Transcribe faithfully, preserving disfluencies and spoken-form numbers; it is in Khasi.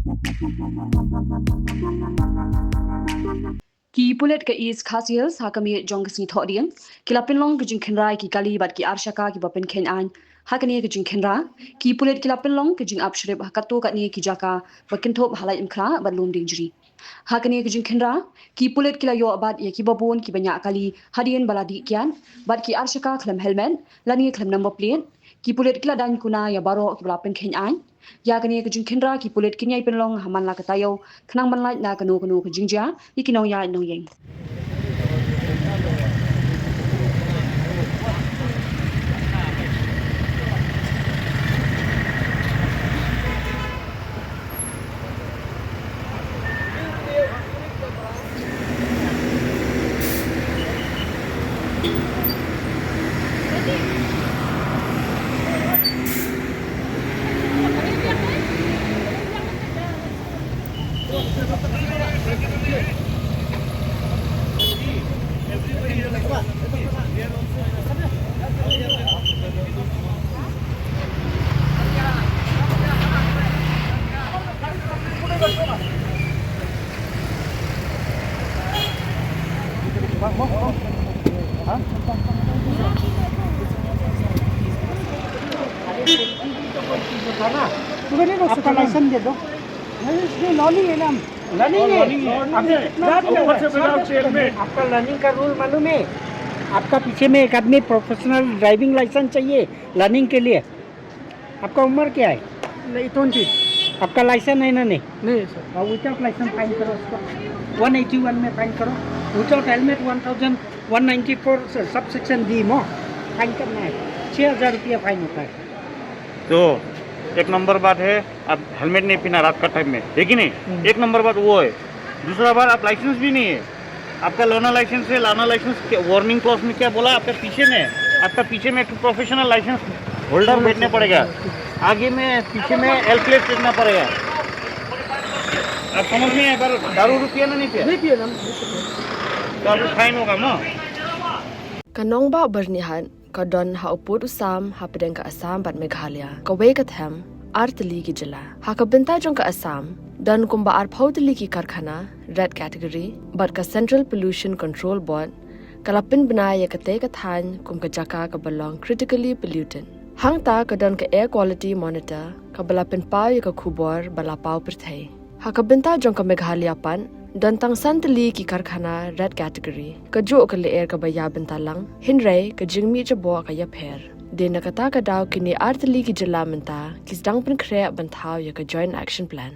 Ki pulit ka East Khasi Hills ha ka miet jong ka sngi Thohdieng ki la pynlong ka jingkhynra ïa ki kali bad ki arshaka kiba pynkheiñ aiñ. Ha kane ka jingkhynra ki pulit ki la pynlong ka jingap shrip ha katto katne ki jaka ba kynthup ha Laitumkhrah bad Lumdiengjri. Ha kane ka jingkhynra ki pulit ki la ïoh bat ïa kiba bun kiba ñiah kali hadien ba la dih kiad bad ki arshaka khlem helmet lane khlem number plate. Ki pulit ki la daiñ kuna ïa baroh kiba la pynkheiñ aiñ. Ïa kane ka jingkhynra ki pulit kin ïai pynlong ha man la ka taïew khnang ban lait na kano kano ka jingjia ïa ki nongïaid nongïeng. आपका लाइसेंस दे दो। नहीं, इसमें लर्निंग है ना। लर्निंग है। लर्निंग है। अभी कितना ऊपर से बजाओ चेयर में। आपका लर्निंग का रूल मालूम है? आपका पीछे में एक आदमी प्रोफेशनल ड्राइविंग लाइसेंस चाहिए लर्निंग के लिए। आपका उम्र क्या है? नहीं, ट्वेंटी। आपका लाइसेंस है ना? नहीं। नहीं, सर। और विदाउट लाइसेंस फाइन करो उसको, वन एटी वन में फाइन करो। विदाउट हेलमेट वन थाउजेंड वन नाइन्टी फोर, सब सेक्शन डी में फाइन करना है, छः हज़ार रुपया फाइन होता है। तो एक नंबर बात है, आप हेलमेट नहीं पहना रात का टाइम में, है कि नहीं? हम्म। एक नंबर बात वो है। दूसरा बात, आप लाइसेंस भी नहीं है, आपका लर्नर लाइसेंस है, लर्नर लाइसेंस के वार्निंग क्लॉज में क्या बोला, आपका पीछे में, आपका पीछे में एक प्रोफेशनल लाइसेंस होल्डर बैठने पड़ेगा, आगे में पीछे में एल प्लेट बैठना पड़ेगा। आप समझ में आया? दारू, दारू पिया ना, नहीं पिया? नहीं पिया ना। तो अभी फाइन होगा ना। Ka nongbah Byrnihat ka don ha u pud u sam hapdeng ka Assam bad Meghalaya, kawei ka them, ar tylli ki jylla. Ha ka bynta jong ka Assam, don kumba arphew tylli ki karkhana red category, bad ka Central Pollution Control Board ka la pynbna ïa katei ka thaiñ kum ka jaka kaba long critically polluted. Hangta ka don ka Air Quality Monitor kaba la pynpaw ïa ka khubor ba la paw pyrthei. Ha ka bynta jong ka Meghalaya pat, don tang san tylli ki karkhana red category. Kajuh ka lyer kaba ïa bynta lang, hynrei ka jingmih jaboh ka ïapher. Dei na kata ka daw kine ar tylli ki jylla mynta ki sdang pynkhreh ban thaw ïa ka Joint Action Plan.